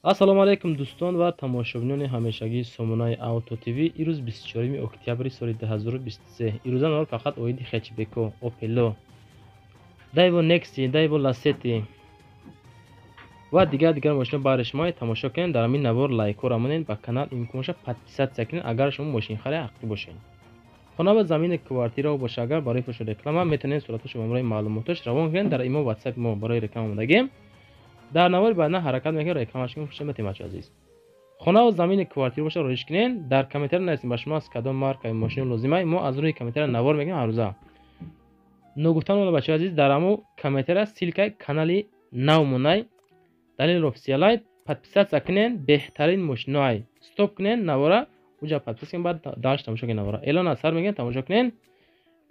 Ассалому алайкум дӯстон ва тамошобинони ҳамешагии сомонаи Авто ТВ. Ирӯз 24 октябри соли 2023. Ирӯза навор фақат оиди хэтчбеко, Опело, Дайво Некси, Дайво Ласети ва дигар мошино барои шумо тамошо кунед. Дар ҳамин навор лайкҳоро монед, ба канал имкон боша подписатсия кунед, агар шумо мошинхари ҳақиқӣ бошед. Хона ва замини квартирао боша, агар барои фурӯши реклама метавонед суратҳошо ба ҳамроҳи маълумоташ равон кунед дар имо WhatsApp мо барои реклама омодагем. Дар навори баъдна ҳаракат мекунем рекламаш кунем. Хуш омадед бачаҳо азиз. Хона ва замини квартира боша роиш кунед, дар комментария нависед ба шумо аз кадом маркаи мошин лозима, мо аз рӯи комментария навор мекунем ҳаррӯза. Ногуфтан мола бачаҳо азиз, дар ҳамо комментария ссылкаи канали нав монай Далил официалай подписатсия кунед, беҳтарин мошиноай. Стоп кунед навора, уҷа подписатсия кунед, баъд дальше тамошо кунед навора. Эълон аз сар мекунед, тамошо кунед,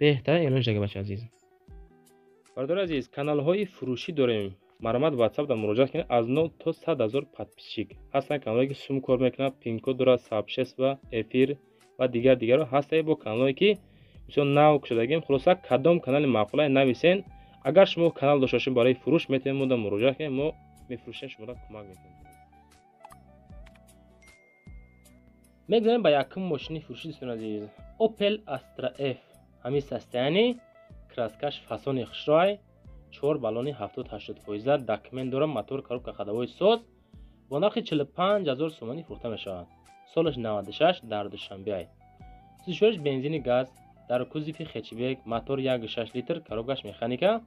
беҳтарин эълон шага бачаҳо азиз. Бародари азиз, каналҳои фурӯшӣ дорем. Марҳамат WhatsApp дар муроҷиат кунед, аз 0 то 100 ҳазор подписчик. Ҳастанд каналҳое ки сум кор мекунанд, пин-код дорад, сообщество, эфир ва дигар дигарро. Ҳастанд бо каналҳое ки бисёр нав кушодагем. Хулоса кадом канали маъқулае нависен. Агар шумо канал дошта бошед барои фурӯш, метавонед мо дар муроҷиат кунед, мо мефурӯшем, шуморо кӯмак мекунем. Мегзарем ба якум мошини фурӯшӣ дӯстони азиз. Opel Astra F. Ҳамин состояние, краскаш фасони хушрӯай, 4 баллони 70-80%, документ дорад, мотор, коробка ходовой соз, бо нархи 45 ҳазор сомонӣ фурӯхта мешавад. Солаш 96, дар Душанбе. Сӯзишвориш бензини газ, дар кузови хэтчбек, мотор 1.6 литр, коробкаш механика.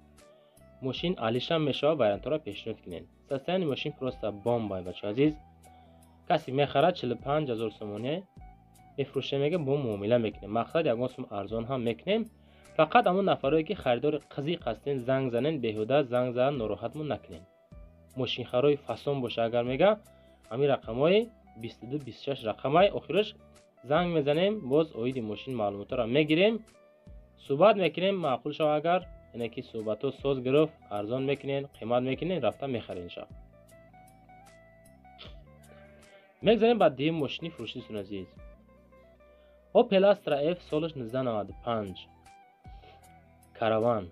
Мошин алишам мешавад, вариантҳоро пешниҳод кунед. Состояние мошин просто бомба, бачаҳо азиз. Касе мехарад 45 ҳазор сомонӣ мефурӯшем, мега бо муомила мекунем. Мақсад ягон сум арзон ҳам мекунем. Фақат ҳамон нафарое ки харидори қизиқ ҳастен занг занен, беҳуда занг задан нороҳатмон накунен. Мошинхарои фасон боша агар мега, ҳамин рақамҳои 22-26 рақамай охираш занг мезанем, боз оиди мошин маълумотҳоро мегирем, суҳбат мекунем, маъқул шава агар, яъне ки суҳбатҳо соз гирифт, арзон мекунен, қимат мекунен, рафта мехарен ша. Мегзарем ба дуюм мошини фурӯшӣ дӯстони азиз. Opel Astra F, солаш 1995. Караван.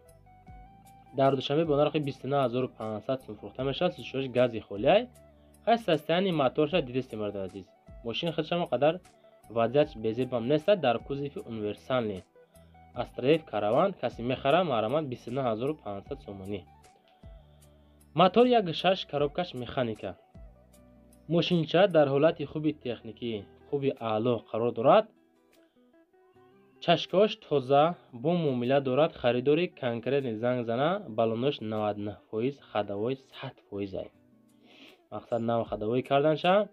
Дар Душанбе бо нархи 29500 сум фурӯхта мешавад, сӯзишвориш гази холиай. Хай состояние моторша дидестем бародари азиз. Мошин худшам қадар вазъиятш безебам нест, дар кузови универсални. Astra F Караван касе мехара, марҳамат 29500 сомонӣ. Мотор 1.6, коробкаш механика. Мошинча дар ҳолати хуби техникӣ, хуби аъло қарор дорад. Чашкош тоза, бо муомила дорад, харидори конкретни занг зана, баллонош 99%, ходовой 100% ай. Мақсад нав ходовой карданша,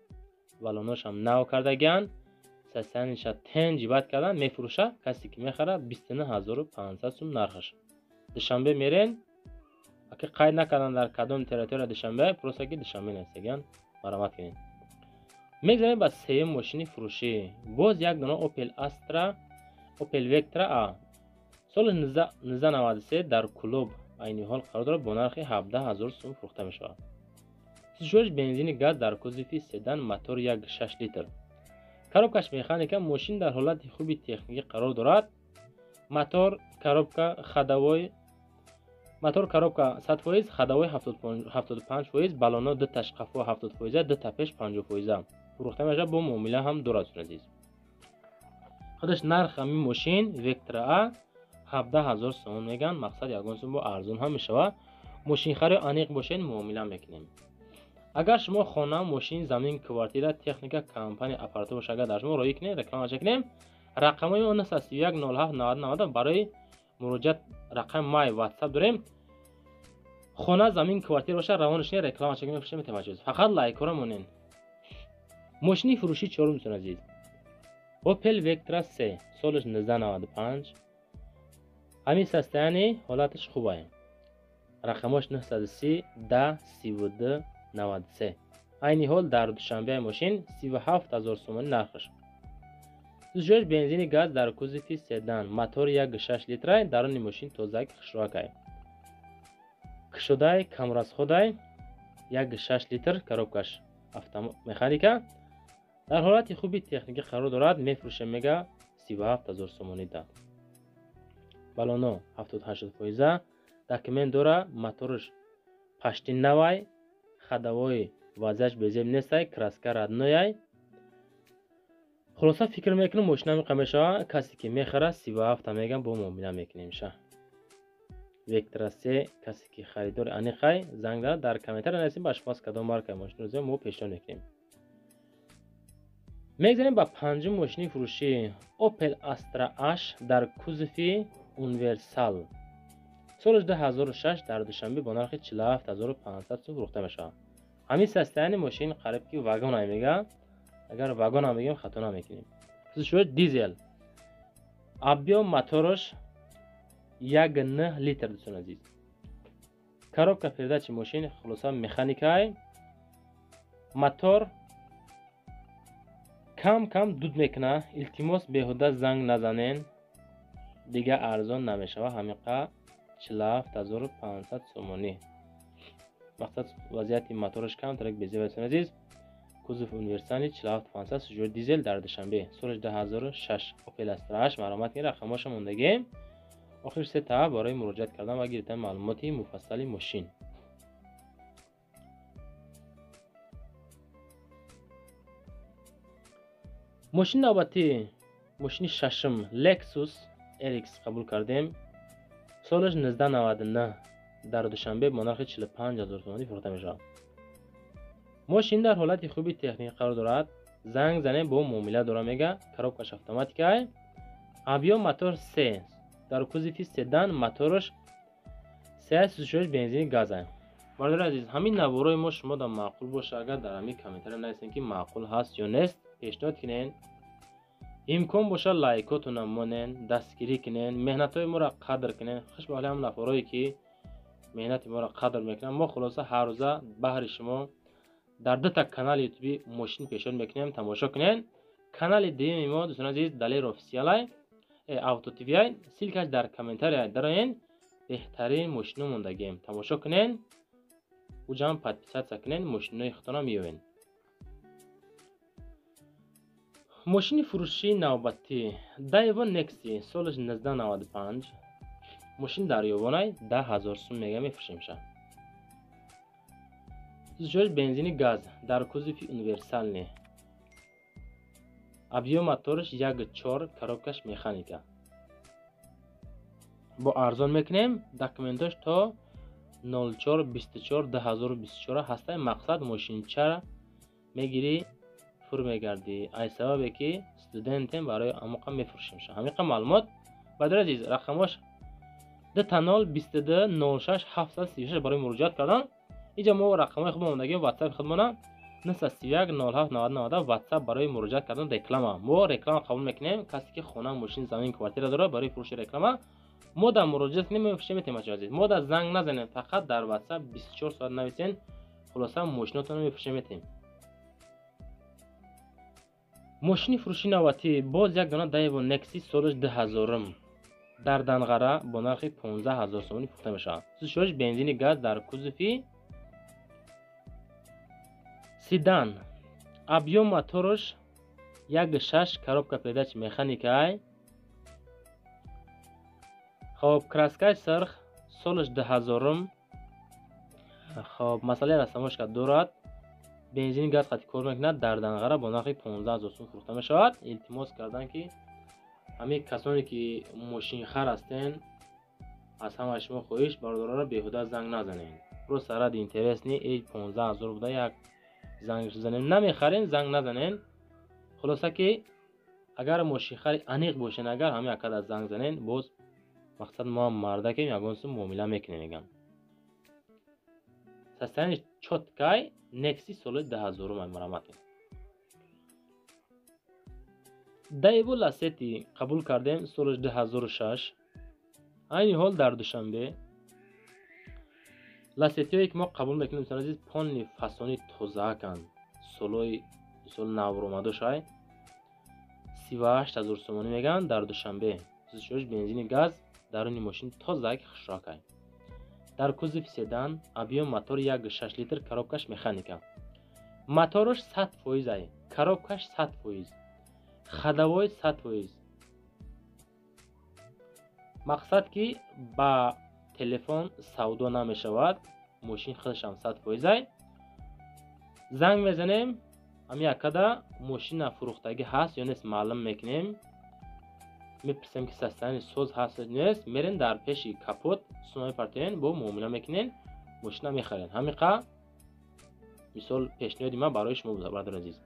баллоношам нав кардагиан, состояниеша тен ҷибат кардан, мефурӯша, касе ки мехара 29500 сум нархаш. Душанбе мерен, аки қайд накардан дар кадом территория Душанбе, просто ки Душанбе нестагиан, марҳамат кунед. Мегзарем ба сеюм мошини фурӯшӣ. Боз як дона Opel Astra, Opel Vectra A. Соли 1993 дар клуб айни ҳол қарор дорад, бо нархи 17000 сум фурӯхта мешавад. Сӯзишвориш бензини газ, дар кузови седан, мотор 1.6 литр. Коробкаш механика, мошин дар ҳолати хуби техникӣ қарор дорад. Мотор, коробка, ходовой, мотор коробка 100%, ходовой 75%, баллоно ду таш қафо 70%, ду та пеш 50%. Фурӯхта мешавад, бо муомила ҳам дорад азиз. Худаш нарх ҳамин мошин Vectra A 17000 сомон меган, мақсад ягон сум бо арзон ҳам мешавад. Мошинхари аниқ бошед, муомила мекунем. Агар шумо хона, мошин, замин, квартира, техника, компания, аппаратура боша, агар дар шумо роӣ кунед, реклама кунем, рақамҳои мо 931 07 90 90 барои муроҷиат рақами май WhatsApp дорем. Хона, замин, квартира боша, равонаш кунед, реклама кунем, мефурӯшем, метаваҷҷӯҳ. Фақат лайкҳоро монед. Мошини фурӯшӣ чорум дӯстони азиз. Opel Vectra C, солаш 1995. Ҳамин состояние ҳолаташ хубае. Рақамҳош 930 10 32 93. Айни ҳол дар Душанбе мошин 37000 сомонӣ нархаш. Сӯзишвориш бензини газ, дар кузови седан, мотор 1.6 литрай, даруни мошин тозак хушрӯакай. Кушодай, камрасходай, 1.6 литр, коробкаш автомеханика. Дар ҳолати хуби техникӣ қарор дорад, мефурӯшем мега 37000 сомонӣ да. Баллоно 70-80%, документ дора, мотораш пашти навай, ходовой Вазъияш безеб нестай, краска роднояй. Хулоса фикр мекунам мошина миқа мешава, касе ки мехара 37 мегам бо муомила мекунем ша. Вектра 3 касе ки харидори аниқай занг зада дар комментария нависем ба шумо кадом маркаи мошинро мо пешниҳод мекунем. Мегзарем ба панҷум мошини фурӯшӣ Opel Astra H дар кузови Универсал. Соли 2006 дар Душанбе бо нархи 47500 сум фурӯхта мешавад. Ҳамин состоянии мошин қариб ки вагон ай мега. Агар вагон ҳам бигем хато намекунем. Сӯзишвои дизел. Объем мотораш 1,9 литр дӯстони азиз. Коробка передачи мошин хулоса механикай. Мотор кам-кам дуд мекуна. Илтимос беҳуда занг назанен. Дига арзон намешава. Ҳамиқа 47500 сомонӣ. Мақсад вазъияти мотораш камтарак безеб дӯстони азиз. Кузов универсали 47500 сӯзишвои дизел дар Душанбе. Соли 2006 Opel Astra H маълумот ки рақамҳоша мондагем. Охир се та барои муроҷиат кардан ва гирифтани маълумоти муфассали мошин. Мошини навбатӣ мошини шашум Lexus RX қабул кардем. Солаш 1999 дар Душанбе бо нархи 45000 сомонӣ фурӯхта мешавад. Мошин дар ҳолати хуби техникӣ қарор дорад. Занг занем бо муомила дора мега. Коробкаш автоматикай. Объем мотор 3 дар кузови седан мотораш 3 сӯзишвои бензини газай. Бародари азиз, ҳамин наворои мо шумо дар маъқул боша, агар дар ҳамин комментария нависем ки маъқул ҳаст ё нест, пешниҳод кунен. Имкон боша лайкотона монен, дастгирӣ кунен, меҳнатҳои моро қадр кунен. Хуш ба ҳоли ҳам нафарое ки меҳнати моро қадр мекунанд. Мо хулоса ҳар рӯза баҳри шумо дар дута канали ютуби мошин пешниҳод мекунем, тамошо кунен. Канали дуюми мо дӯстони азиз Далер Офисиалай, Авто ТВ, ссылкаш дар комментария дароен. Беҳтарин мошино мондагем, тамошо кунен, уҷам подписаться кунен, мошинои худтона меёвен. Мошини фурӯшии навбатӣ Daewoo Nexi солаш 1995. Мошин дар Ёвонай 10000 сум мега мефурӯшемша. Сӯзишвои бензини газ дар кузови универсални. Объем мотораш 1,4, коробкаш механика. Бо арзон мекунем, документош то 04/24/2024 ҳастай. Мақсад мошинчара мегирӣ фур мегардӣ. Ай сабабе ки студентем барои амоқа мефурӯшемша. Ҳамиқа маълумот. Бародари азиз, рақамош 20 22 06 736 барои муроҷиат кардан. Инҷа мо рақамҳои худмон мондагем, WhatsApp худмона 931 07 90 90 WhatsApp барои муроҷиат кардан реклама. Мо реклама қабул мекунем. Касе ки хона, мошин, замин, квартира дорад барои фурӯши реклама мо дар муроҷиат кунем, мефурӯшем метавонем азиз. Мо дар занг назанем, фақат дар WhatsApp 24 соат нависен. Хулоса мошинотонро мефурӯшем метавонем. Мошини фурӯши навбатӣ боз як дона Daewoo Nexi солаш 2000 дар Данғара бо нархи 15000 сомонӣ фурӯхта мешавад. Сӯзишвои бензини газ дар кузови седан. Объем мотораш 1,6, коробка передач механикай. Хоб, краскаи сирх, солаш 2000. Хоб, масъалаи растамошка дорад. Бензини газ қати кор мекунад. Дар Данғара бо нархи 15000 сум фурӯхта мешавад. Илтимос кардан ки ҳамин касоне ки мошинхар ҳастен, аз ҳамаи шумо хоҳиш, бародаронро беҳуда занг назанед. Просто ради интересни 15000 буда як занг занем, намехарем, занг назанен. Хулоса ки агар мошинхари аниқ бошен, агар ҳамин акада занг занен, боз мақсад мо ҳам мардакем, ягон сум муомила мекунем мегам. Состояние чёткай Nexi соли 2000 ай марамат. Daewoo Lacetti қабул кардем соли 2006. Айни ҳол дар Душанбе. Ласетиое ки мо қабул мекунем дӯстони азиз, полни фасони тозааканд. Солои мисол навромадошай 38000 сомонӣ мегӯянд дар Душанбе. Сӯзишвои бензини газ, даруни мошин тозаак хушракай. Дар кузови седан, объем мотор 1,6 литр, коробкаш механика. Мотораш 100% ай, коробкаш 100%, ходовой 100%. Мақсад ки ба телефон савдо намешавад, мошин худашам 100% ай. Занг мезанем, ҳами якада мошина фурӯхтагӣ ҳаст ё нест, маълум мекунем, мепурсем, ки состояние соз ҳаст ё нест. Мерен, дар пеши капот сума мепартоен, бо муомила мекунен, мошина мехарен. Ҳамиқа мисол пешниҳоди ман барои шумо буд, бародари азиз.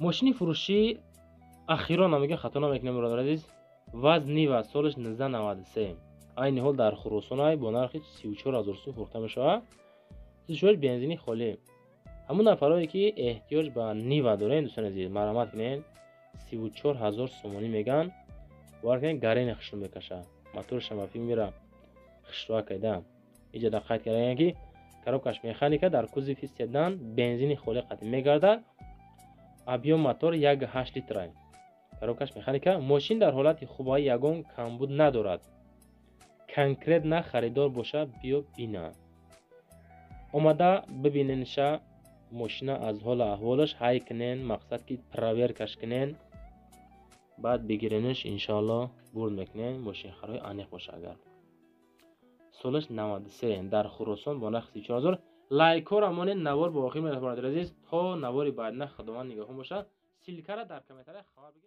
Мошини фурӯшӣ ахирон мега, хато намекунем, бародари азиз. ВАЗ Нива, солаш 1993, айни ҳол дар Хуросонай, бо нархи 34 000 сум фурӯхта мешавад. Сишош бензини холӣ. Ҳамун нафарое, ки эҳтиёҷ ба Нива дорен, дӯстони азиз, марҳамат кунед. 34 000 сомонӣ меган. Бовар кунед, гарени хушрӯ мекаша, моторашам ба фикр мера хушрӯа кайда. Иҷа да қайд кардаям, ки коробкаш механика, дар кузови седан, бензини холӣ қатъи мегардад. Объём мотор 1,8 литра, коробкаш механика. Мошин дар ҳолати хубаи, ягон камбуд надорад. Конкретно харидор боша, биё бина, омада бибиненша мошина, аз ҳолу аҳволаш ҳай кунен, мақсад ки проверкаш кунен, баъд бигиренш, иншоалло, бурд мекунен. Мошинхарои аниқ боша агар. Солаш 93, дар Хуросон, бо нархи 34 000. Лайкҳоро монед, навор бо охир мерасад, бародари азиз. То навори баъдина, Худованд нигаҳбон бошад. Ссылкара дар комментария хабар бигем.